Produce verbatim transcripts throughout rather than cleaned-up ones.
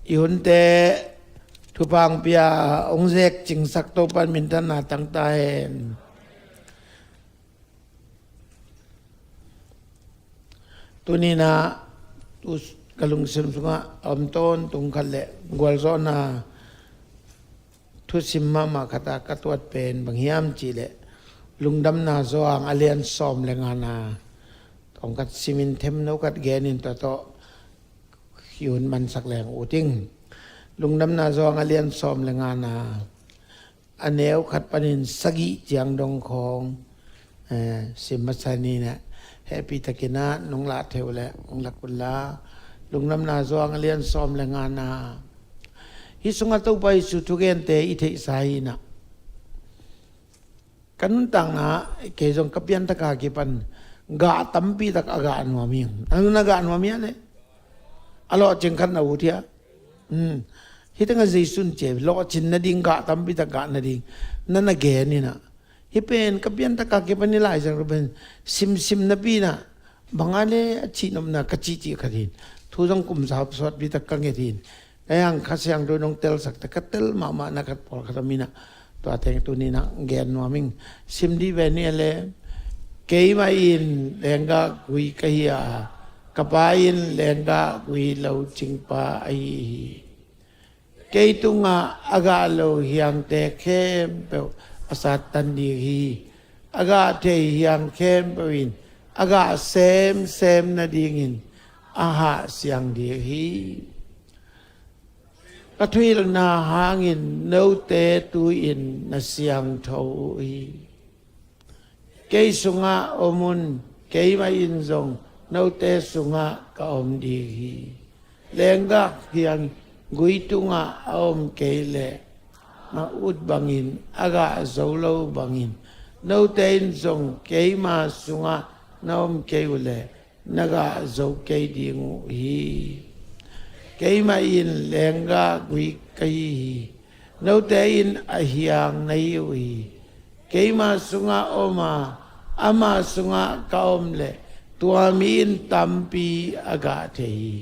I hunte thupha hong pia, hong zek cingsak Topa'n minthanna tang ta hen. Tuni-in ah tu ka lungsim sungah a om tawntung khat le gualzawhna thusim mahmah khat a ka tuat pen bang hiam cih leh, Lungdamna Johan a lian sawm le ngana, tawmkhat simin themno khat genin tua tawh hun mansak leng ut ing. Lungdamna Johan a lian sawm le ngana, a neu khat panin sagih ciang dong khawng, eh, sim masa ni. Na hehpih takin ah nong lah thei uh leh hong lak un la. Lungdamna Johan a lian sawm le ngana, hih sungah Topa Jesu thugente i theihsa hi-in ah, ka nuntakna, kei zong ka pianthak a kipan gah tampi tak a gah nuam hi. Nang na gah nuam hia le? A lawhcing khat na ut hia? Hmm. Hih tengah Jesu in ci, lawhcin nading, gah tampi tak gah nading na na gen hi-in ah, hih pen ka pianthak a kipan i Lai Siangtho pen simsim napi-in ah, bang a le a cihnopna ka cihcih khat hi-in, thu zong kum sawtpi tak ka nget hi-in, ka hang Kha Siangtho in hong telsak ta, ka tel mahmahna khat pawlkhat om hi-in ah, tua teng tuni-in ah gen nuam ing. Sim dih ve ni a le. Keimah in lenggah gui ka hi a, ka Pa in lenggah gui lo cingpa ahi hi. Kei tungah a gah lo hiangte khempeuh a sattan ding hi. A gah thei hiang khempeuh in a gah semsem nadingin a hahsiang ding hi. Ka thuhilhna hangin note tu-in na siangtho uh hi. Kei sungah om un, keimah in zong note sungah ka om ding hi. Lenggah hiang gui tungah a om kei leh, na ut bangin a gah zo lo bangin, note in zong keima sungah na om kei uh leh, na gah zo kei ding uh hi. Keimah in lenggah gui ka hi hi. Note in a hiang na hi uh hi. Keima sungah om a, ama sungah ka om leh, tua mi in tampi a gah thei hi.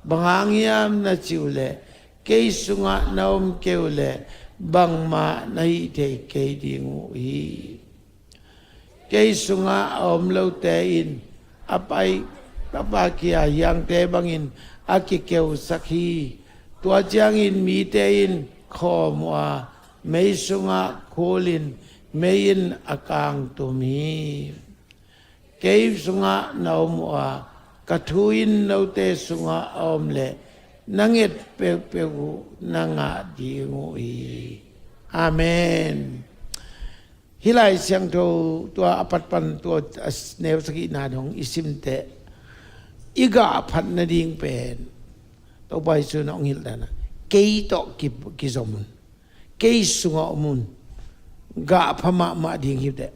Bang hang hiam na cih uh leh, kei sungah na om kei uh leh, bangmah na hih thei kei ding uh hi. Kei sungah a om lote in a pai, a pakhia hiangte bangin a kikeusak hi. Tua ciangin mite in khawm uh a, mei sungah khulin mei in a kangtum hi. Kei sungah na om uh a, ka thu in note sungah a om leh, na nget peuhpeuh uh na ngah ding uh hi. Amen. Hih Lai Siangtho tua a patpan tua a neu sagihna dong i simteh, i gah phat nading pen Topa Jesu in hong hilh dan a, kei tawh ki, kizom un, kei sungah om un, gah pha mahmah ding hi teh.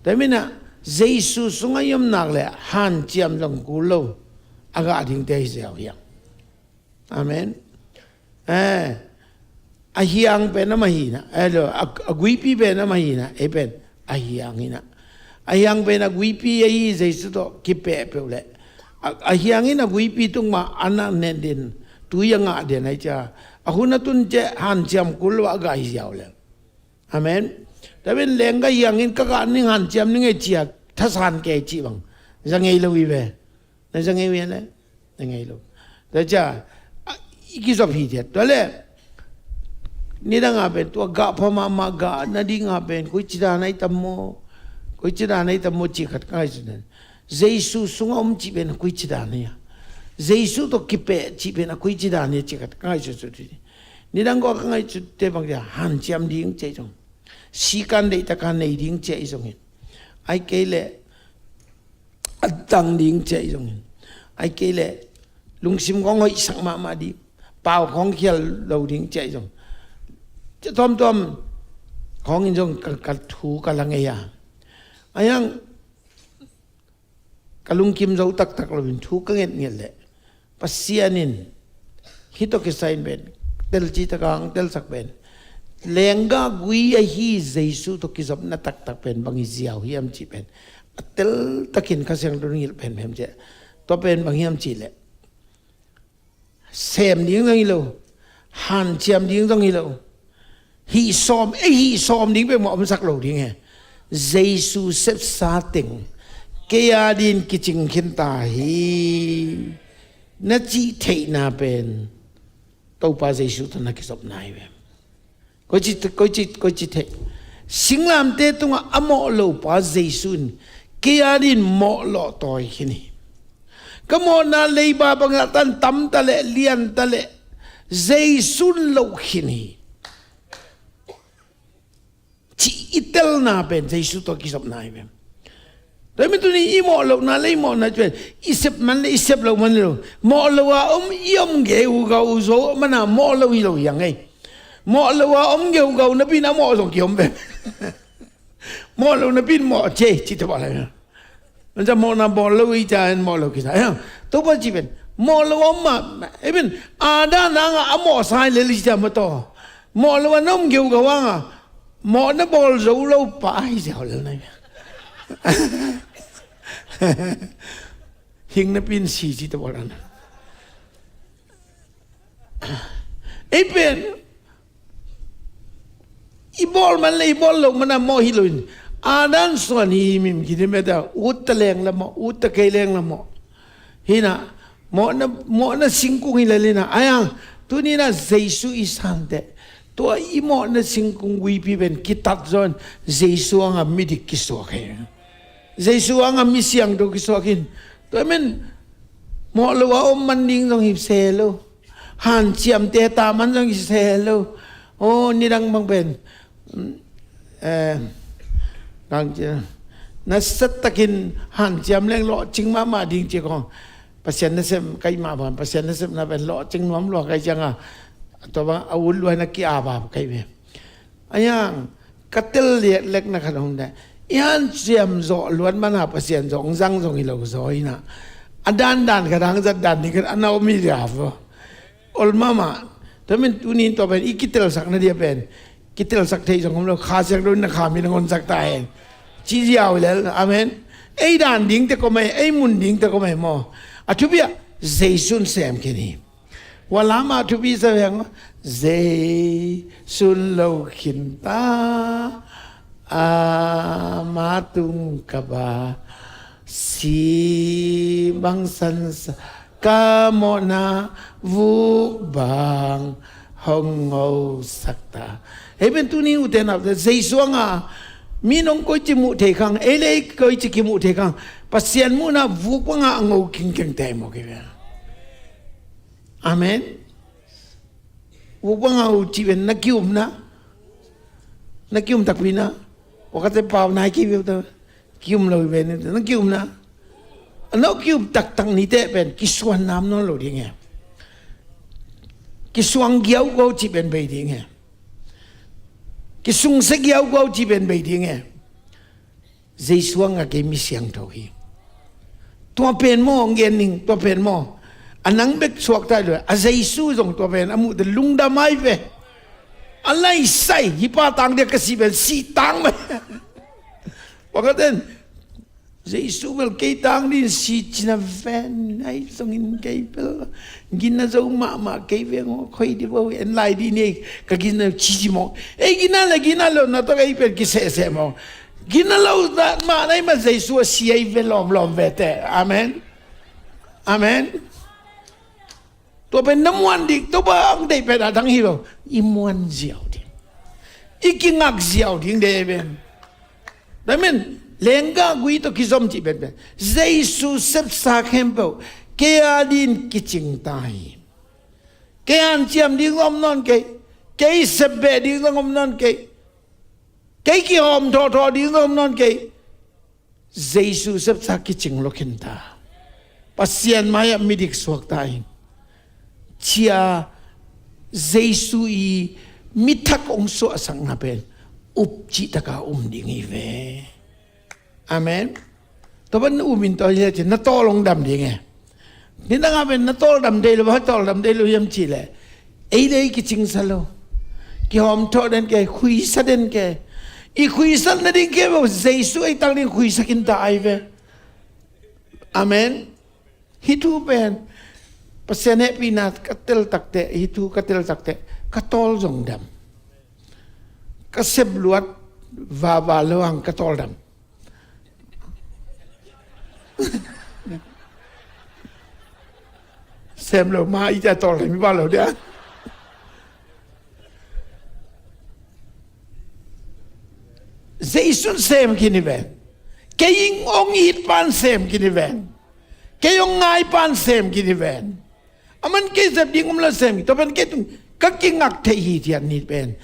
Tua hi-in ah Jesu sungah i om nak leh hanciam zong kul lo a gah dingte hi ziau hiam? Amen. Eh, a hiang pen amah hi-in ah, eh, lo, a, a guipi pen amah hi-in ah, ei pen a hiang hi-in ah. A hiang pen a guipi ahi Jesu tawh kipeh peuh leh, a, a hiang in a guipi tung mah a na nen den, tui a ngah den ahi cia, a hun a tun ciang hanciam kul lo a gah hi ziau leh. Amen. Tua pen lenggah hiang in ka gah ning, hanciam ning ei cia, thasan kei cih bang za ngei lo hi ve. Na za ngei uh hia le? Na ngei lo. Tua cia, a, i kizop hi thiat. Tua leh, nidang a pen tua gah pha mahmah gah nading a pen koici dan ahi tam maw, koici dan ahi tam maw cih khat ka ngaihsut na. Jesu sungah om cih pen a koici dan hi a, Jesu tawh kipeh cih pen a koici dan hi a cih khat ka ngaihsut sut hi. Nidang kua ka ngaihsutte bang cia, hanciam ding ci-a hi zong, sikan deihtak a nei ding ci-a hi zongin, ahih kei leh a dang ding ci-a hi zongin, ahih kei leh lungsim khawng hoihsak mahmah ding, pau khawng khial lo ding ci-a hi zong, ci tuamtuam khawngin zong ka, ka thu ka la ngei a. Ahi hang ka lungkim zo taktak loin thu ka ngetnget leh, Pasian in hih tawh kisai in pen, tel cihtak a hong telsak pen, lenggah gui ahi Jesu tawh kizopna taktak pen bang hi ziau hiam cih pen a teltakin Kha Siangtho in hong hilh pen hiam cih, tua pen bang hiam cih leh, sem ding zong hi lo, hanciam ding zong hi lo. Hih sawm, ei hih sawm ding peuhmah omsak lo ding hi. Jesu sepsa teng kei a dingin kicing khinta hi, na cih theihna pen Topa Jesu tawh na kizopna hi ve. Koici, koici, koici theih. Singlamteh tungah a mawh lo pa Jesu in kei a dingin mawh lawh tawi khin hi. Ka mawhna leiba bangzah tan tamta leh lianta leh Jesu in loh khin hi, cih i telna pen Jesu tawh kizopna hi pen. Tua mi tuni i mawh lohna le i mawhna pen i sep man le i sep loh man lo. Mawh lo a om i om geugau zo mana mawh lo hi lo hi a ngei. Mawh lo a om geugau napi in a mawh zong kiom pen. Mawh lo napi in mawh cei cih tawh bang lai. Mawhna mawh lo i ca in mawh lo kisa. Topa ci pen mawh lo om ma ei pen a dan nanga a mawh sai le li ca ma tawh. Mawh lo a na om geugau anga mawhna bawl zo lo pa hi ziau lel nai. Hing napi in si ci tawh bang lai. Ei pen i bawl man le i bawl loh mana mawh hi lo in a dan suan hi mim kini meta ut ta leng la mawh, ut ta kei leng la mawh. Hina mawhna, mawhna singkung hi lel hina. Ayang tunina Jesu i santeh tua i mawhna singkung guipi pen kitat zaw in Jesu anga midik kisuak hi. Jesu anga mi siangtho kisuak in. Tua men mawh lo a om man ding zong hi se lo. Hanciamte ta man zong hi se lo. Aw nidang bang pen eh, kang cia na set takin hanciam leng lawhcing mahmah ding ci kong. Pasian nasem kai mah bang Pasian nasemna pen lawhcing nuam lua kai cianga tua bang a ut lua na ki-ap ap kai ve. Ayang ka tel leklekna khat hong deh. I hanciam zawh luat mana Pasian zong zang zong hi lo zaw hina. A dandan khat hang zat dan ding khat a na om hi lia vo. Ol mahmah. Tua men tunin tua pen i kitelsakna dia pen kitelsak thei zong om lo kha siak lo na kha mi na ngonsak ta hen. Ci ziau lel. Amen. Ei dan ding te ko mai ei mun ding te ko mai maw. A thupi ah Jesu in sem khin hi. Hua lam ah thupi sa veng Jesu in lo khin ta. Ama tung ka ba si bang sansa ka mawhna vuk bang hong ngosak ta. Hei pen tuni ute naute Jesu anga mi nong koici muh thei khang ei le ei koici kimuh thei khang Pasian muhna vuk banga a ngo kingkeng te maw kei ve. Amen. Vuk banga u cih pen na kiumna na kium takpi na. Wakate pau nai kei ve ta kium lo hi pen na kiumna. A na kium taktak nite pen kisuan nam nawn lo ding he. Kisuang giau ko cih pen bei ding he. Kisungse giau ko cih pen bei ding he. Jesu anga kei mi siangtho hi. Tua pen maw ngen ning tua pen maw. A nang bek suakta lo a Jesu zong tua pen a muhte lungdam ai ve. A laisai hi pa tang dia ka si pen si tang mai. Pakaten Jesu bel kei tang din si cina ven ai zongin kei bel gina zo mahmah kei veng aw khoi di bo en lai di nei ka gina cici mawk ei gina le gina lo na tawh ei pen kisehseh mawk. Gina lo mah na i ma Jesu a si ei ve lawmlawm vete. Amen. Amen. Tua pen na muan dik Topa ang deih pen a dang hi lo. I muan ziau ding i kingak ziau ding de pen. Amen. Lengga gui tawh kizom cih pen pen Jesu sepsa khempeuh kei a din kicing ta hi. Kei hanciam ding om nawn kei. Kei sepbeh ding zong om nawn kei. Kei kihawm thawhthaw ding zong om nawn kei. Jesu sepsa kicing lo khinta. Pasian mai-ah midik suakta in cia Jesu i mithak hong suahsakna pen up cihtaka um ding hi ve. Amen. Tua pan na um in tua hi le cin na tawl hong dam ding e. Nidanga pen na tawl dam dei lo ba tawl dam dei lo hiam cih leh ei le ei kicingsa lo. Kihawm thawh den kei khuisa den kei. I khuisat nading kei beuh Jesu ei tak ding khuisa khinta ai ve. Amen. Hih thu pen Pasian hehpihna ka tel takteh, hih thu ka tel takteh, ka tawl zong dam. Ka sep luat vava lo hang ka tawl dam. Sem lo mah i ta tawl dam i ba lo dia. Zeisun sem khin hi ven. Kei ing ong it pan sem khin hi ven. Kei ong ngai pan sem khin hi ven. Aman kei sep ding om lo sem hi. Tua pen kei tung ka kingak thei hi thiat ni pen.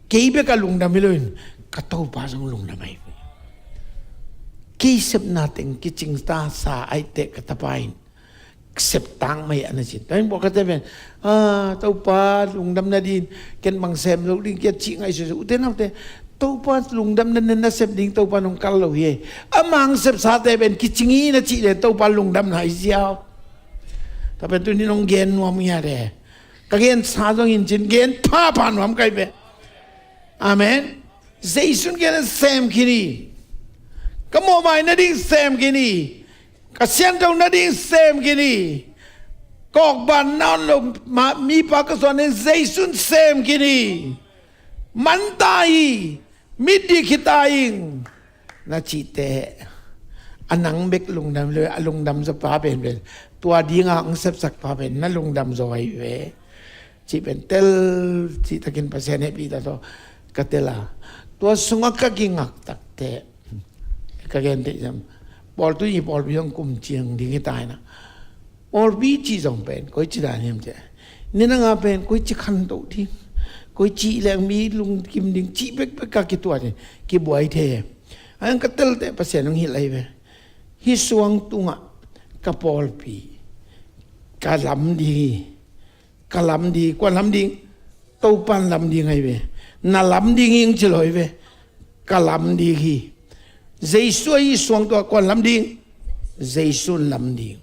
Kei bek a lungdam hi lo in ka Topa zong lungdam ahi. Kei sepna teng kicing ta sa ahi teh ka tapa in sep tang mai a na cin. Tua in bawk ka te pen, ah, Topa lungdam na din, ken bang sem lo ding kia cih ngai su su. Ute naute, Topa lungdam na nen na sep ding Topa nong kal lo hi. Amang sep sa te pen kicing hi na cih le Topa lungdam na hi ziau. Tua pen tu ni nong gen nuam ngia de. Ka gen sa zong in cin gen pha pha nuam kai pe. Amen. Zeisun gen sem khin hi. Ka mawhmai na ding sem khin hi. Ka siangtho na ding sem khin hi. Kawkban nawn lo ma, mipa ka suan ding zeisun sem khin hi. Manta hi. Mitdik hi ta ing. Na cih teh. A nang bek lungdam lo, a lungdam zaw pa pen pen. Tua dinga ang sepsak pa pen. Na lungdam zaw ahi ve. Cih pen tel, cih takin Pasian hehpih ta tawh ka tel a. Tua sungah ka kingak takteh. Ka gen teh ciam. Pawl tu i pawl biang kum ciang ding hi ta hi na. Pawl bi cih zong pen, koi ci dan hiam cih. Ni na nga pen, koi ci khan to ding. Koi ci leng mi lungkim ding, cih pek pek ka kituat hi. Kibuai thei. Ayang ka tel teh Pasian hong hilh ahi ve. Hih suang tungah ka pawlpi. Ka lam ding hi. Ka lam ding, kuan lam ding, Topan lam ding ahi ve. Na lam ding hing ci lo hi ve. Ka lam ding hi. Jesu ahi suang tua kuan lam ding. Jesu lam ding.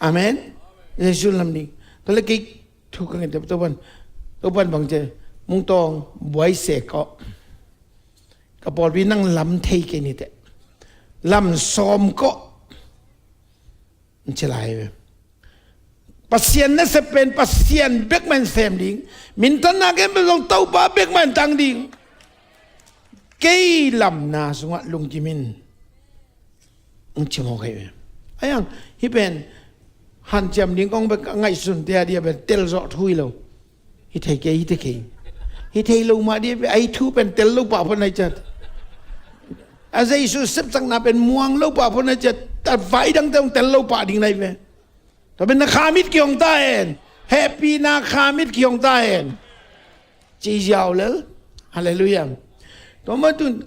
Amen. Jesu lam ding. Tua le kei thu ka ngen te Topan. Topan bang ce. Mung tawng buai se ko. Ka pawlpi nang lam thei kei ni te. Lam sawm ko. Ci lai ve. Pasian nasep pen Pasian bekmah in sem ding. Minthanna gen pen zong Topa bekmah in tang ding. Kei lamna sungah lungkim in. Ci mawk ahi ve. Ayang, hih pen hanciam ding kong bek ngaihsun te a dia pen tel zawh thu hi lo. Hi thei kei, hi thei kei. Hi thei lo mah dih ve, a hi thu pen tel lo pah phot nai ciat. A Jesu sepsakna pen muang lo pah phot nai ciat. A vai dangte hong tel lo pah ding nai ve. Tua pen na khamit kihong ta hen. Hehpihna khamit kihong ta hen. Ci ziau lel. Halleluiah. Tua mah tun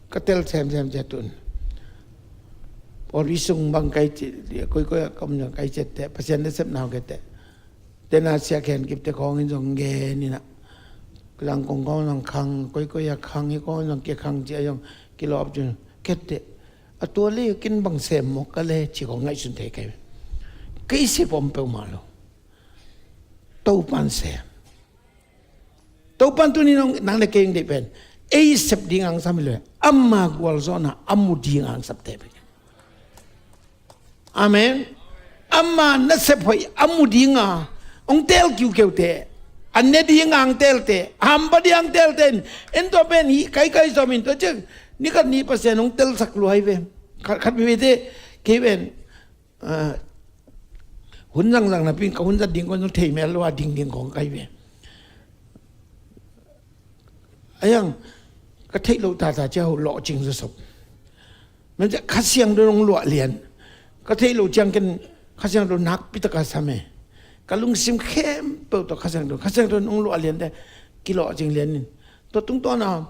ka tel semsem ciat tun. Pawlpi sung bang kai ci, koikoi a kom zong kai ciat te, Pasian nasepna hong kete. Tena sia khen kipte khawng in zong gen ina. Zangkong khawng zong khang, koikoi a khang hi khawng zong kia khang cia zong kilawp cun kette. A tua le kin bang sem mawk ka le ci khawng ngaihsun thei kai. Kei sep om peuhmah lo. Topan sem. Topan tuni nong nang le kei ing deih pen. Ei sep ding ang sam hi lo. Ama gualzawhna a mu ding ang sap te pen. Amen. Ama nasep hoih a mu dinga hong tel kiukeute, a ne dinga hong telte, a hampa dinga hong telte in, en tua pen hi kaikai zom in tua ciak nikhat ni Pasian hong telsak lua hi ve. Khat, khat veve te kei ven, ah, hun zangzang napi ka hun zat ding kon zong thei mel lua ding ding kong kai ve. Ayang ka theih loh tata cia ho lawhcing zasop. Mem cia Kha Siangtho nong luah lian. Ka theih loh ciang ken Kha Siangtho nakpi taka sam e. Ka lungsim khempeuh tawh Kha Siangtho, Kha Siangtho nong luah lian te kilawhcing lian in. Tua tungtawna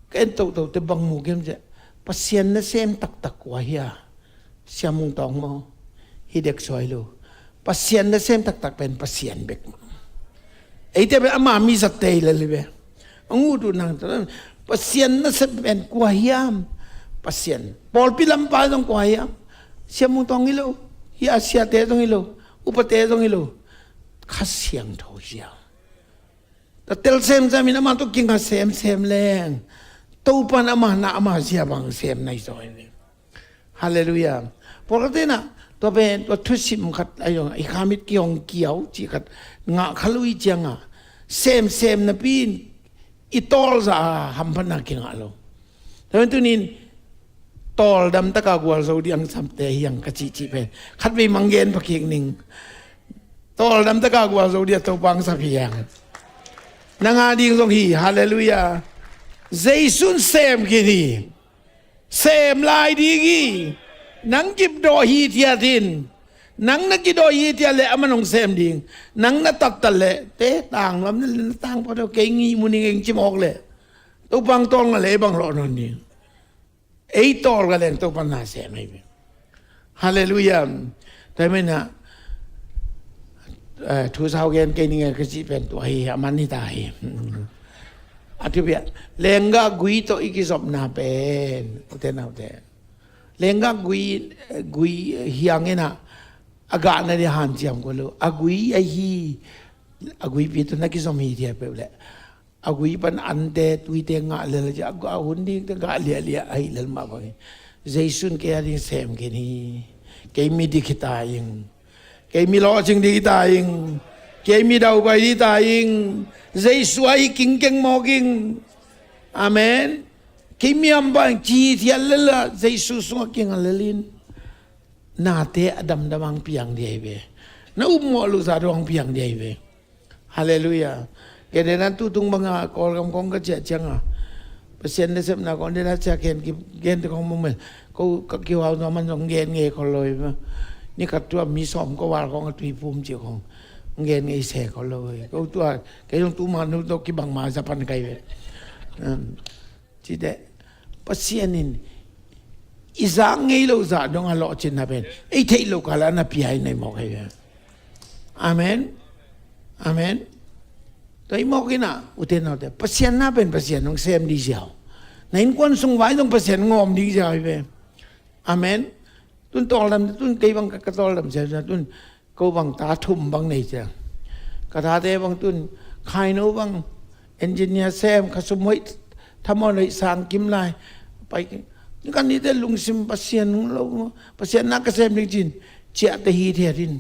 ka en tohtoh te bang mu kem cia Pasian nasem taktak kua hia. Siamung tawng maw? Hi dek suai lo. Pasian nasem taktak pen Pasian bek maw? Eite pen ama mi zatte hi lel hi ve. Hong ut uh nang Pasian nasep pen kua hiam? Pasian. Pawlpi lampa zong kua hiam? Siamung tawng hi lo. Hi a siate zong hi lo. Upate zong hi lo. Kha Siangtho hiam? Tua tel semsem in amah tawh kinga semsem leng Topan amah na amah zia bang sem nai zaw in. Halleluiah. Pawlkhatte na Tua pen tua thusim khat a hi zong, i khamit kihong kiau cih khat ngah kha lo i cianga, semsem napi in i tawlzah a hamphatna kingah lo. Tua pen tunin tawldam taka gualzo dih ang sapte hi ang ka cihcih pen khatvei manggen pakik ning. Tawldam taka gualzo dih a Topa ang sap hi ang. Nang a ding zong hi, halleluiah. Jesu'n sem khin hi. Sem lai ding hi. Nang kipdawh hithiat in. Nang na kidawh hithiat leh aman hong sem ding. Nang na tattat leh te tang nuam na leh na tang pawt kei ngih mu ning eng ci mawk leh, Topa ang tawl ngah leh ei bang lawh nawn ding. Ei tawl ngah leng Topa na sem ei ve. Halleluiah. Tua hi menah, eh, thu sau gen kei ning e ka cih pen tua hi, a man hi ta hi. A thupiah, lenggah gui tawh i kizopna pen, ute naute, lenggah gui, gui hiang inah a gahna dih hanciam ko lo. A gui ahi, a guipi tawh na kizom hithiat peuh leh a gui pan ante tuite ngah lel a, a hun dingte gah liahliah ahi lel mah bangin Jesu'n kei a ding sem khin hi. Kei mi dik hi ta ing. Kei mi lawhcing dik hi ta ing. Kei mi daupai dik hi ta ing. Jesu ahi kingkeng mawk ing. Amen. Kei mi ampa ing ci hithiat lel a Jesu sungah kinga lel in. Nate a damdam ang piang dih ahi ve. Na upmawh lohzah dong ang piang dih ahi ve. Halleluiah. Kei denan tutung banga Kawlgam kong ka ciah cianga Pasian nasepna kong dena ciah ken ki gente kong mumel. Ko ka kiwau no man zong gen ngei khol lo hi ma. Ni khat tua mi sawm ko val kong a tuipum ci kong gen ngei se khol lo hi. Ko tua kei zong tuma nu tawh kibang ma Japan kai ve. Um, Cite, Pasian in i zak ngei lo zah dong a lawhcinna pen ei theih lo kala na pia in ei mawk ahi ve. Amen. Amen. Tua i mawk inah ute naute, Pasian na pen Pasian hong sem dih ziau. Na innkuan sung vai zong Pasian ngawm dih ziau ahi ve. Amen. Tun tawldam, tun kei bang ka, ka tawldam ziau, tun ko bang ta thum bang nei cia. Ka tate bang tun khaino bang engineer sem, khasum hoih, thamon hoih sang kim lai. Pai, kan nite lungsim Pasian lo, Pasian na ka sem ding cin ciahte hithiat in.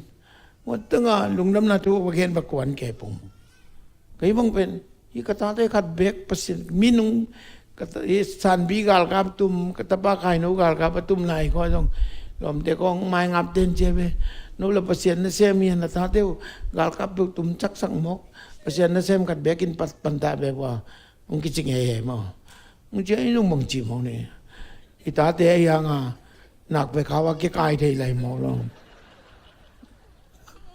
Wat tanga lungdamna thu va gen va kuan kei pung. Kei bang pen hi ka tate khat bek Pasian minung ka ta, hi Sanbi galkap tum, ka tapa khaino galkap a tum lai khaw zong lawmte kong mai ngap ten cia ve. No la Pasian na sem hi na tate uh galkap bek tum caksak mawk. Pasian na sem khat bek in pat panta bek ua hong kici ngei he maw. Hong cia in hong bang ci mawk ni. I tate a hianga nak bek khawa kikai thei lai mawk lo.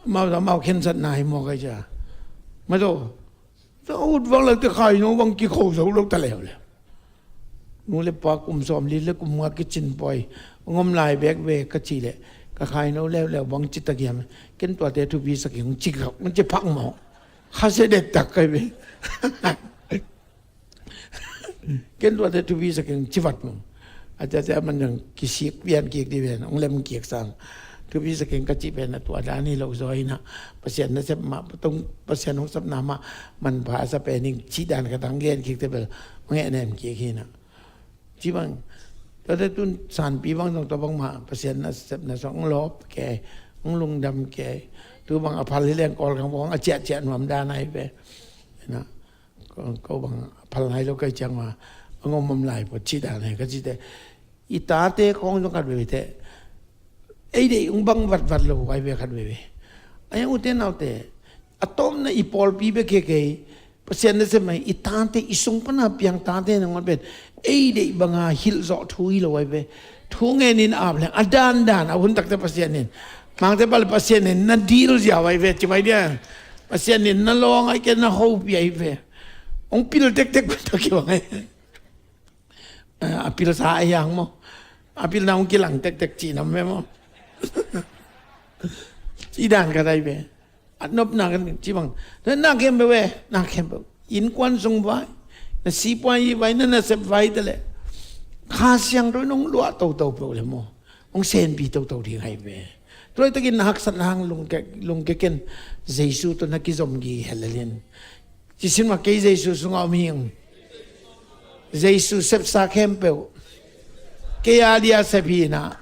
Mau ta mau khensatna hi mawk ai cia. Maw to. Tua ut vang leh te khaino bang kikho zo lo ta leuleu. Nu le pa kum sawmli le kum nga kicin poi. Ngom lai bek ve ka ci leh ka khaino leuleu bang ci ta giam. Ken tuate thupi sak ing ci kha, ci phak maw. Kha se det tak kai ve. Ken tuate thupi sak ing ci vat maw. A tate a man dang kisik pian kik di ven, hong lem kik sang. Thupi sak ing ka cih pen a tua dan hi lo zaw hi na. Pasian nasep mah, tung Pasian hong sapna mah manpha a sa pen ing cih dan ka dang gen kik te bel hong eh nem kik hi na. Ci bang, tate tun Sanpi bang zong tua bang mah Pasian nasepna song hong lawp kei, hong lungdam kei. Tu bang a phal hi leng Kawlgam bang a ciahciah nuam dan ahi ve. Hi na. Ko, ko bang a phal nai lo kai ciang ma a ngom om lai pawh cih dan he ka cite. I tate khawng zong khat veve te ei deih ung bang vatvat lo ai ve khat veve. Ai ute naute, a tawpna i pawlpi bek kei kei Pasian nasem mai i tate, i sung pana piang tate nangawn pen ei deih banga hilh zawh thu hi lo ai ve. Thu ngenin ap leng a dandan a hun takte Pasian in Mangte pal Pasian in na dil ziau ai ve ci mai dia. Pasian in na lawng ai ke na hopi ai ve. Hong pil tektek bang ta kibang ai. A pilsa a hiang maw? A pilna hong kilang tektek ci nam ve maw? Ci dan ka dai ve. A nopna kan ci bang. Na khempeuh ve, na khempeuh. Innkuan sung vai, na sipuai vai, na nasep vai te leh Kha Siangtho in hong luah toto peuh le maw? Hong senpi toto ding ai ve. Tulaitakin na haksatna hang lungke, lungke ken Jesu tawh na kizom gige lelin. Cisin mah kei Jesu sungah om hing. Jesu sepsa khempeuh kei a dia sep hi na.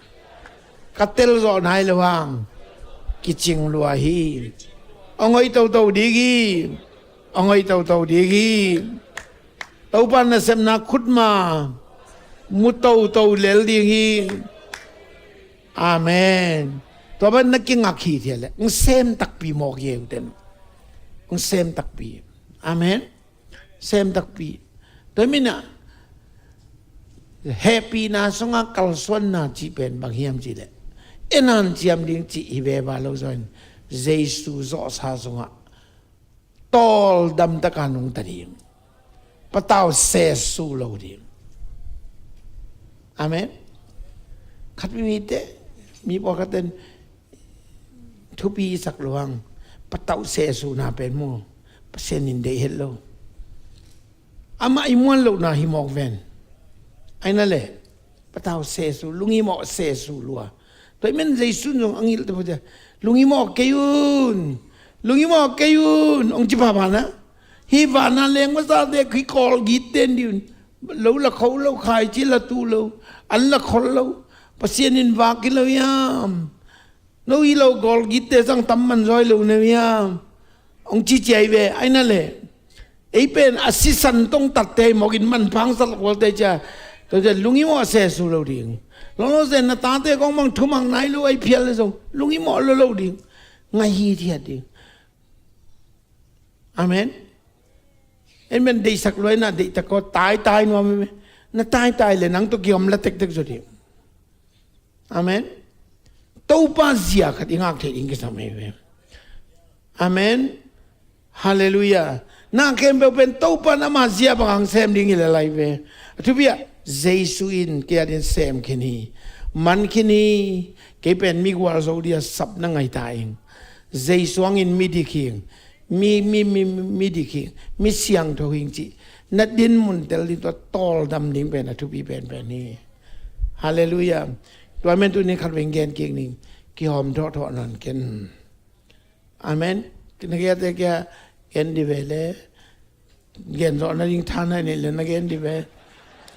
Ka tel zawh nai lo hang kicing lua hi. Hong hoih toto ding hi. Hong hoih toto ding hi. Topa nasepna khutma mu toto lel ding hi. Amen. Tua ban na kingak hi thia le hong sem takpi mawk hi, uten. Hong sem takpi. Amen. Sem takpi. Tua mina hehpihna sunga kalsuanna cih pen bang hiam cih le, en hanciam ding cih hi veva lo zaw in, Jesu zawhsa sungah tawldam taka nungta ding, patau sesu lo ding. Amen. Khat mite, mi pawlkhatin thupi i sak luang, patau sesu na pen mu, Pasian in deih het lo. Amah i muan lohna hi mawk ven. Aina le patau sesu, lunghimawh sesu lua. Tua i men Jesu zong a ngilh te pawh cia, lunghimawh kei un, lunghimawh kei un, hong ci pahpah na. Hi vana leng masate khi kawlgit ten dih un. Lo la kho lo, khaici la tu lo, an la khol lo. Pasian in vak hi lo hiam? No hi lo kawlgitte sang tam man zaw hi lo ne hiam? Hong ci ciai ve, aina le. Ei pen a sisan tong tatte hi mawk in manphang sat kualte cia. Tua cia lunghimawh a sesu lo ding. Lawlaw zen na tate kong mang thumak nai lo ai phial le zong lunghimawh lo lo ding. Ngai hi thiat ding. Amen. En men deihsak luai na deihtak ko taitai nuam hi me. Na taitai le nang tawh kiom la tektek zaw ding. Amen. Topa zia khat i ngak thei ding kisam hi ve. Amen. Halleluiah. Na khempeuh pen Topa in ama zia bang hong sem ding hi le lai ve. A thupi ah Jesu in kei a din sem khin hi. Man khin hi. Kei pen mi gualzo dia sapna ngaita ing. Jesu hangin mi dik hi ing. Mi, mi, mi, mi dik hi ing. Mi siangtho hi ing cih na din mun tel ding tua tawldam ding pen a thupi penpen hi. Halleluiah. Tua men tuni khat veng gen kik ning. Kihawm thawhthawh nawn ken. Amen. Na kiate kia gen di ve le. Gen zawh nading tha na nei le na gen di ve.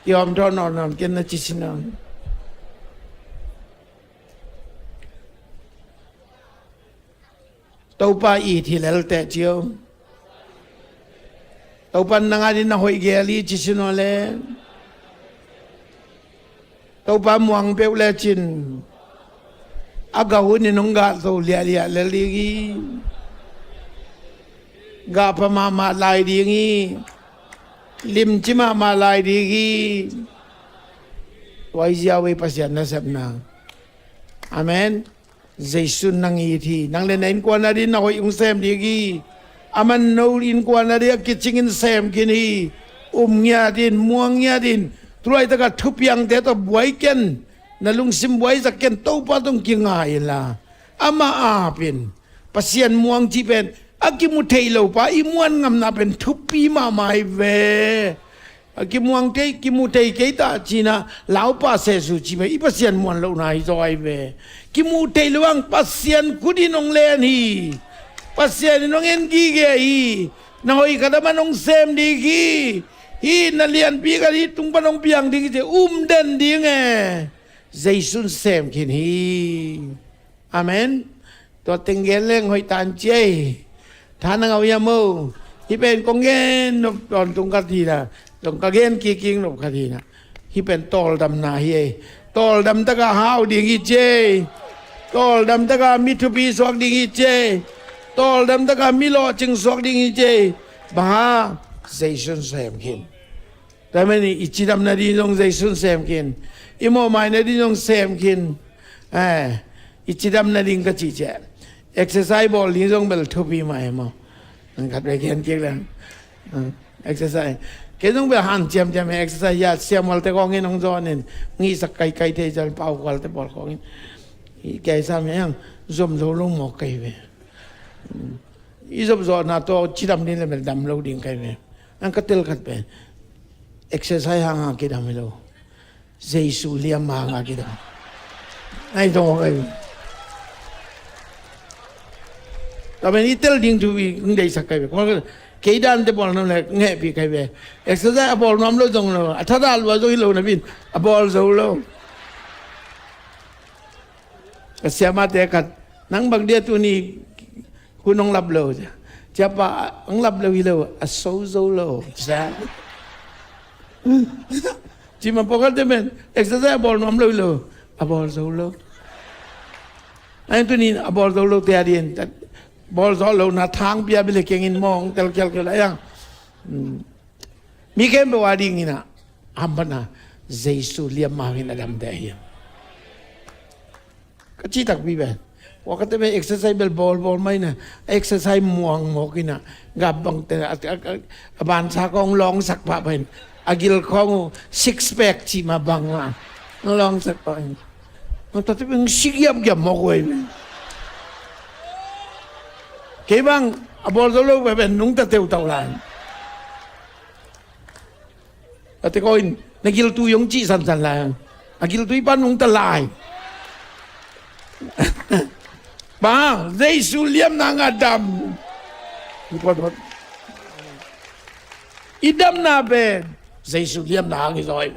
Kihawm thawh nawn nawn ken na ci si nawn. Topa it hi lel teh cio. Topa nang a din na hoih gel hi ci si nawn le. Topa muang peuh le cin a gah hun in hong gah zo liahliah lel ding hi. Gah pha mahmah lai ding hi. Limci mahmah lai ding hi. Tua hi ziau ei Pasian nasepna. Amen. Jesu nang it hi. Nang le na innkuan a din na hoih hong sem ding hi. Aman no innkuan a din a kicingin sem khin hi. Um ngiat in, muang ngiat in. Tulaitak a thupiangte tawh buai ken. Na lungsim buaisak ken, Topa tawh kingai inla. Amah ap in. Pasian muang cih pen a kimu thei lo pa i muan ngamna pen thupi mahmah hi ve. A kimuang thei, kimu thei kei ta cina laupa sesu ci ve, i Pasian muan lohna hi zaw ai ve. Kimu thei lo ang Pasian khut in hong len hi. Pasian in hong en gige hi. Na hoih khat a man hong sem ding hi. Hi na lianpi khat hi tung pan hong piang ding hi ci um den ding e. Jesu in sem khin hi. Amen. Tua teng gen leng hoih tan ciai. Tha na ngau hiam o. Hi pen kong gen nop tawntung khat hi na. Zong ka gen kiking nop khat hi na. Hi pen tawldamna hi ei. Tawldam taka hau ding hi ciai. Tawldam taka mi thupi suak ding hi ciai. Tawldam taka mi lawhcing suak ding hi ciai. Bang ha Jesu in sem khin. Tua mah ni i cidam nading zong Jesu in sem khin. I mawhmai nading zong sem khin. Eh, i cidam nading ka cih ciah exercise bawl ding zong bel thupi mah hi maw. Nang khat ve gen kik leng. Eh, exercise. Kei zong bel han ciamciam hi exercise ya siamualte kawngin hong zawnin. Ngisak kaikai thei cian pau kualte bawl kawngin. I kei sam hi ang zom zo lo mawk kai ve. I zop zawhna tawh cidam ding le bel dam lo ding kai ve. Ang ka tel khat pen exercise hanga kidam hi lo. Jesu liam hanga kidam. Ai tong kai. Tua pen i tel ding thu i ng deisak kai ve. Kei dan te bawl nam le ngehpi kai ve. Exercise a bawl nuam lo zong lo. A thada lua zong hi lo na bin a bawl zo lo. Ka siamahte khat, "Nang bang dia tuni hun hong lap lo?" Cia, "Pa, hong lap lo hi lo, a so zo lo," cia. Ci ma pawlkhatte pen exercise a bawl nuam lo hi lo, a bawl zo lo. Ahi tuni a bawl zo lote a dingin bawl zo lo na thang pia bile kengin mawng telkial kei lai ang. Mi khempeuh a dingin ah hamphatna, Jesu liamna hangin a damte ahi. Ka cih takpi pen, pawlkhatte pen exercise bel bawlbawl mah in ah, exercise muangmawk in ah, gap bangte a, a, a, a bansa khawng lawngsak pah pen, a gil khawng uh six pack cih mah bang ah lawngsak pah in, nang tate pen si giapgiap mawk uh ei pen. Kei bang a bawl zo lo pen nungta teutau lai. Ate ko in, na giltui hong cih sansan lai. A giltui pan nungta lai. Bang, Jesu liamna hang a dam. I damna pen Jesu liamna hang hi zaw hi.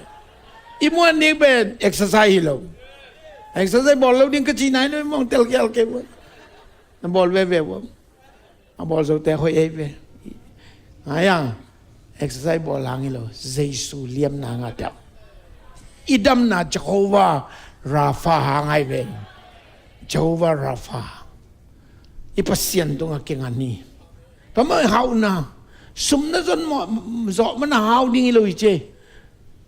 I muan ding pen exercise hi lo. Exercise bawl lo ding ka cih nai lo, mawng telkial kei uh. Na bawl veve uh. A bawl zote hoih ei ve. Ai a, exercise bawl hang hi lo, Jesu liamna hang a dam. I damna Jehovah Rapha hang ai ve. Jehovah Rapha. I Pasian tungah kingan hi. Tua mah hauhna, sum na zon mawh, zawh mana hau ding hi lo hi ci.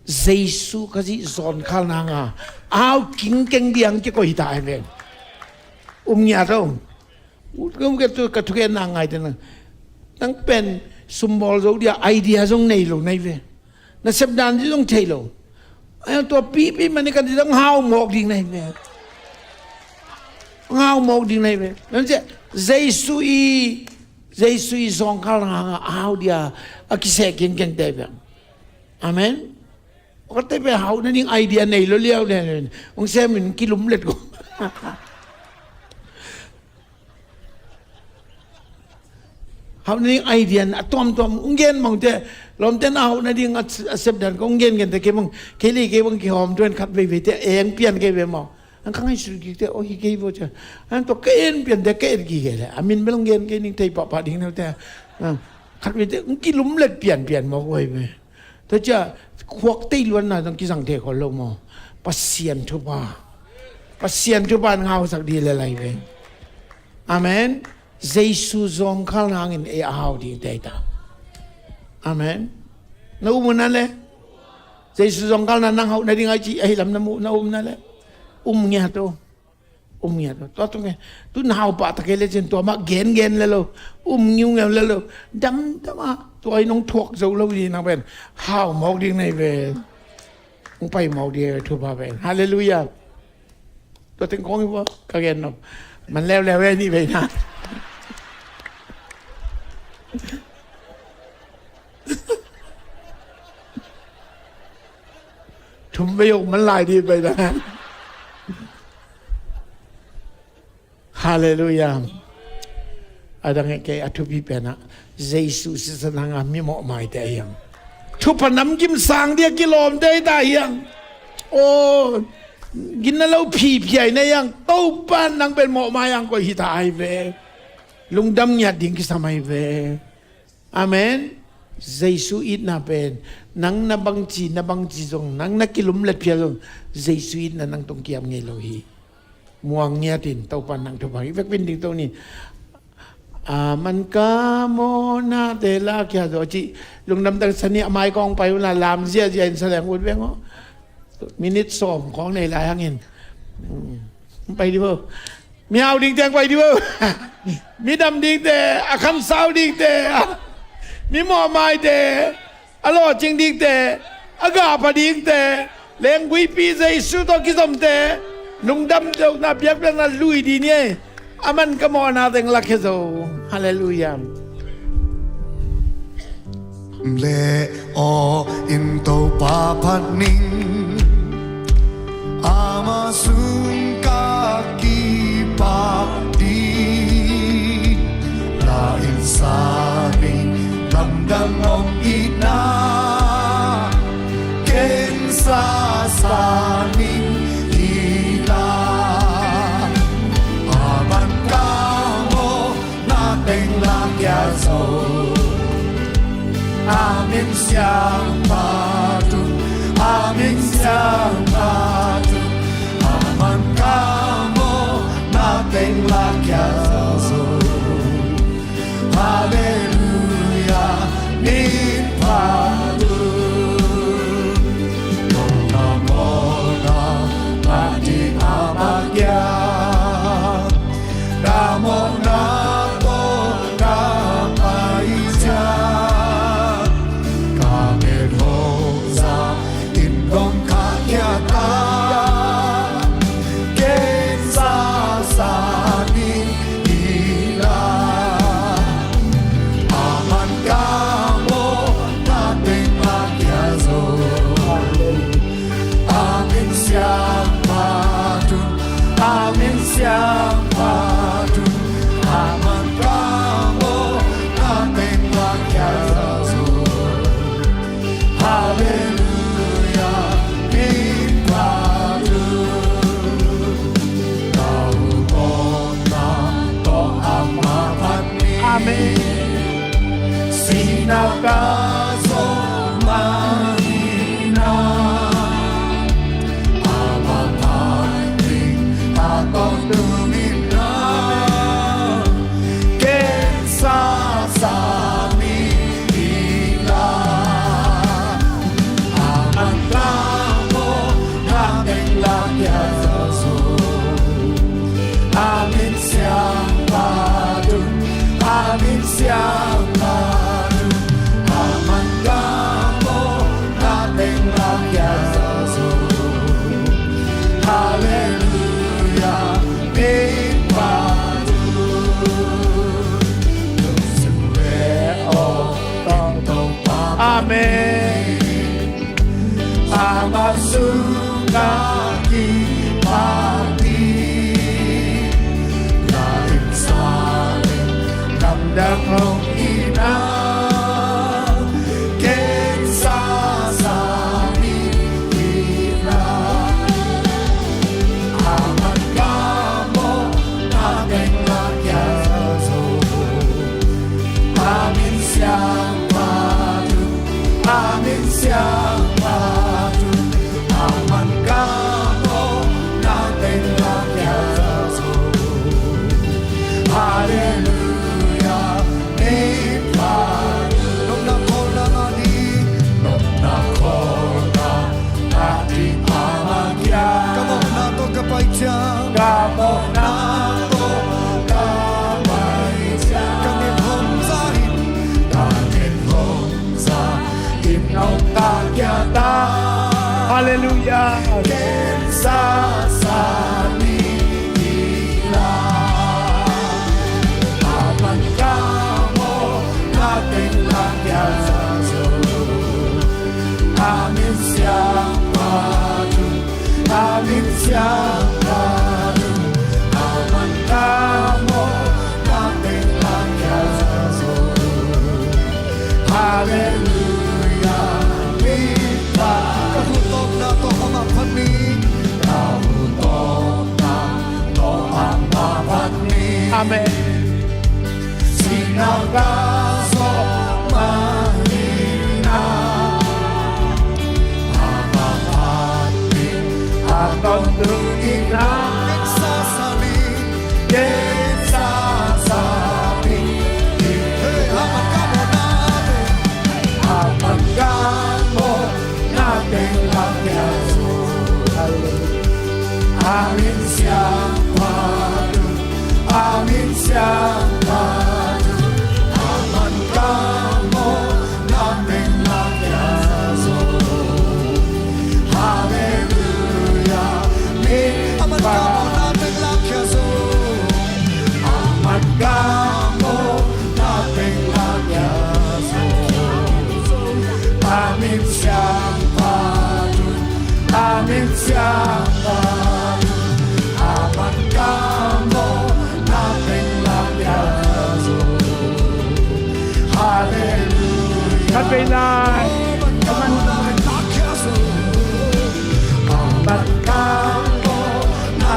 Jesu Khazih zawnkhalna hang a, a hau kingkeng ding hang kikoih ta ai ve. Um ngiat o. Ut ka um ka tu, ka thugenna ngaite na. Nang pen sum bawl zo dia idea zong nei lo na hi ve. Na sepdan ding zong thei lo. Ai, tua pipi mani ka ding zong hau mawk ding na hi ve. Hau mawk ding na hi ve. Nang cia, Jesu i, Jesu i zawnkhalna hang a hau dia a kiseh kingkengte hi ve. Amen. Pawlkhatte pen hauh nading idea nei lo liau nen, hong sem in kilum let ko. Hauh nading idea a tuamtuam hong gen mawngte, lawmte na hauh nading a, a sepdan ko hong gengen te kei bang, kei le kei bang kihawm tuan khat veivei te eng pian kei ve maw. Ang ka ngaihsut kik te, o hi kei vo cia. Ang tua ka en pian te ka et kik kei le. A min bel hong gen kei ning thei pahpah ding neu te. Khat veivei te hong kilum let pianpian mawk uh hi ve. Tua cia, khuak tei luanna zong kizang thei khol lo maw? Pasian thupha. Pasian thupha in ngausak dih le lai ve. Amen. Jesu zawngkhalna hangin ei a hau ding tei ta. Amen. Na um uh na le? Jesu zawngkhalna nang hauh nading a ci, ahi lam na muh, na um na le? Um ngiat o. Um ngiat lo. Tua tung e. Tu na hau pah ta kei le cin tua mah gen gen le lo. Um ngiu ngiu le lo. Dam dam a. Tua in hong thuak zo lo ding nang pen. Hau mawk ding na hi ve. Hong pai mawk ding thupha pen. Halleluiah. Tua teng kong hi vo. Ka gen nop. Man leuleu e ni ve na. Thum vei hong man lai dih pai na. Halleluiah. A dang e kei a thupi pen ah Jesu sisan hang a mi mawhmaite a hiang. Thupha namkim sang dih a kilawmte hi ta hiang. Aw, ginna lo phiphiai na hiang. Topa nang pen mawhmai hang koih hi ta ai ve. Lungdam ngiat ding kisam ai ve. Amen. Jesu itna pen nang na bangci, na bangci zong, nang na kilumlet phial zong Jesu itna nang tong kiam ngei lo hi. Muang ngiatin Topa nang thupha hi vekpin ding to ni. A man ka mawhnate la kia zo ci. Lungdam tak sani a mai kong pai una lam ziazia in saleng ut veng aw. Minit sawm khawng nei lai hangin. Hmm. Pai dih bo. Mi hau dingte ang pai dih bo. Mi dam dingte, a khamsau dingte, mi mawhmaite, a lawhcing dingte, a gahpha dingte, lengguipi Jesu tawh kizomte, lungdam deuhna biakpiakna lui dih ni ei. A man ka mawhna teng lakhia zo. Halleluiah. Le aw in Topa phat ning, ama sung ka kipak ding. La in sa ning, lamdang om itna, ken sa sa ning hi la. Siangpahdun, a min siangpahdun, a man kah mawhna teng la kia zaw. Halleluiah, min phat un. Mawhna, mawhna ngah ding a mah kia, na mawhna tawh ka pai ciang, ka nget hong za in dong kha kia ta, ken sa sa ni hi la. A man kah mawhna teng la kia zaw. A min siangpahdun, a min siangpahdun, a man kah mawhna teng la kia zaw. Halleluiah, min phat un. Ka hun tawpna tawh amah phat ni. Amen. Sihna ka zawh mah hi na, amah phat ding a tawntung in na, ken sa sa ni hi la. A man kah mawhna teng la kia zaw. A min siangpahdun, a min siangpahdun, a man kah mawhna teng la kia zaw. Halleluiah, min phat un. Lungsim le aw in Topa. Amen. Amah sungah kipat ding, la in sa in, lamdang hong hi na, ken sa sa ni hi la. A man kah mawhna teng la kia zaw. A min siangpahdun, a min siangpahdun, a man kah mawhna teng la kia zaw. Halleluiah, min phat un. Nopna khawlna ngah ding, nopna khawlna ngah ding a mah kia. Ka mawhna tawh ka pai ciang, ka mawhna tawh ka pai ciang, ka nget hong za in, ka nget hong za in nong kah kia ta. Halleluiah. Ken sa sa ni hi la. A man kah mawhna teng la kia zaw. A min siangpahdun, a min siangpahdun, a man kah mawhna teng la kia zaw. Halleluiah, min phat un. Ka hun tawpna tawh amah phat ni. Ka hun tawpna tawh amah phat ni. Amen. Sihna ka zawh mah hi na, amah phat ding a tawntung in na, ken sa sa ni, ken sa sa ni. Hey, a man kah mawhna teng, a man kah mawhna teng la kia zaw. A min siangpahdun, a min siangpahdun, a man kah mawhna teng la kia zaw. Halleluiah, min phat un. A man kah mawhna teng la kia zaw. A man kah mawhna teng la kia zaw. A min siangpahdun, a min siangpahdun, a man kah mawhna teng la kia zaw. Halleluiah. Khat vei lai. A man kah mawhna teng la kia zaw. A man kah mawhna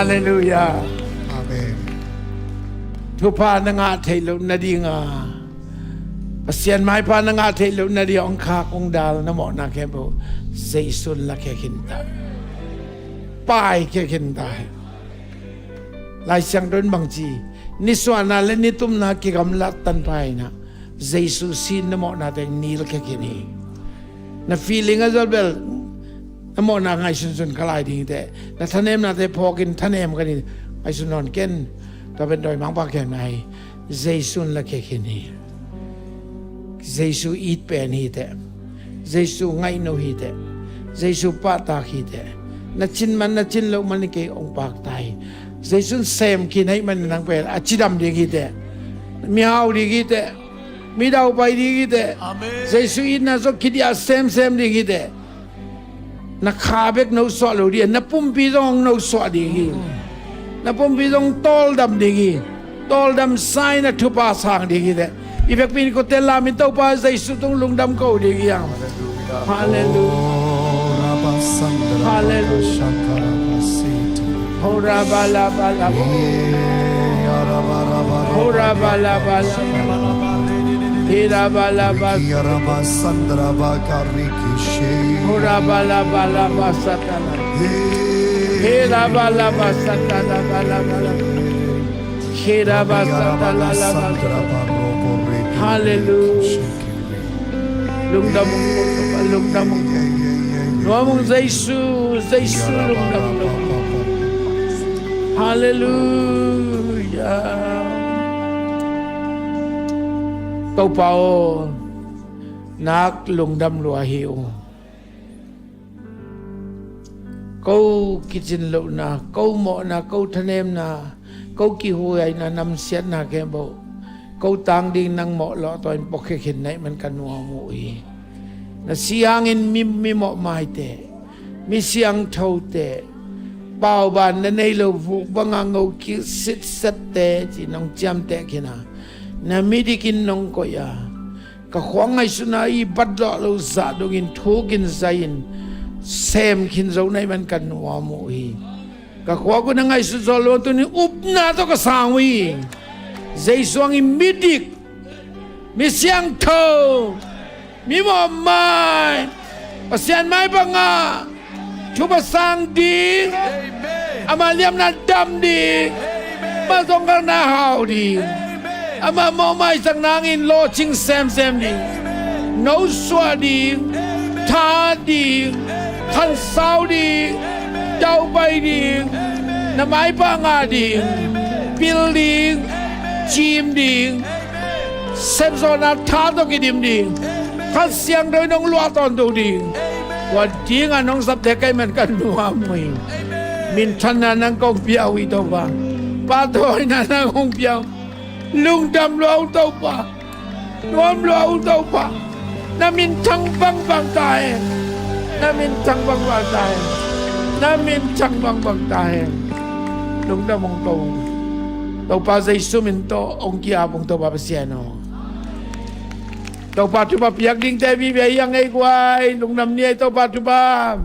Halleluiah. Amen. Thupha na ngah theih loh nadinga, Pasian maipha na ngah theih loh nadinga hong khak hong dal na mawhna khempeuh Jesu in lakhia khin ta. Paikhia khin ta hi. Lai Siangtho in bangci, nisuahna le nitumna kigamlat tan pha in ah, Jesu sin na mawhna teng nilkhia khin hi. Na feeling a zawlbel na mawhna ngaihsunsun kha lai ding hi teh. Na thanemnate phawkin thanem kha ding ngaihsun nawn ken. Tua pen dawimangpa khemna hi. Jesu in lakhia khin hi. Jesu it pen hi teh. Jesu ngaihno hi teh. Jesu pahtak hi teh. Na cin man na cin loh man kei hong pakta hi. Jesu in sem khin ahih manin nang pen a cidam ding hi teh. Mihau ding hi teh. Midau pai ding hi teh. Amen. Jesu itna zong kidiah semsem ding hi teh. Na kha bek nosuah lo ding, na pumpi zong hong nosuah ding hi. Na pumpi zong tawldam ding hi. Tawldam sa in na thupha sang ding hi teh. I vekpi in kote lam in Topa Jesu tung lungdam ko ding hi hang. Halleluiah. Halleluiah. Ho ra ba la ba la ba. Ho ra ba la ba la. He ra ba la ba. Ho ra ba la ba la ba sa ta la. He ra ba la ba sa ta la ba la ba la. He ra ba sa ta la la ba sa. Halleluiah. Lungdam ung, lungdam ung. Nuam ung Jesu, Jesu lungdam ung. Halleluiah. Topa aw, nak lungdam lua hi ung. Ko kicin lohna, ko mawhna, ko thanemna, ko kihuaina, namsiatna khempeuh ko tang ding nang mawh lawh tawh in puakhia khin na hih man ka nuam uh hi. Na sih hangin mi, mi mawhmaite, mi siangthote, pauban na nei lo vuk banga ngo kisitsette ci nong ciamteh khin a, na midik in nong koih a, ka khua ngaihsutna i bat lawh lo zah dongin thukin zai-in sem khin zo na hih man ka nuam uh hi. Ka khua uh na ngaihsut zawh lo tuni upna tawh ka sang uh hi. Jesu hangin midik, mi siangtho, mi mawhmai, Pasian mai banga thupha sang ding, ama liamna dam ding, ama zongkakna hau ding, ama mawhmaisakna hangin lawhcing semsem ding, nosuah ding, tha ding, khansau ding, daupai ding, na maipha ngah ding, pil ding, cim ding, sepzawhna tha tawh kidim ding, Kha Siangtho in hong luah tawntung ding. Tua dinga nong sapte ka hih man ka nuam uh hi. Minthanna nang kong pia uh hi Topa. Pahtawina nang kong pia uh. Lungdam lua uh Topa. Nuam lua uh Topa. Na minthang bangbang ta hen. Na minthang bangbang ta hen. Na minthang bangbang ta hen. Lungdam ung ko. Topa Jesu min tawh hong ki-ap ung Topa Pasian aw. Topa thupha piak dingte vive hi hang ei guai. Lungdam ni ei Topa thupha.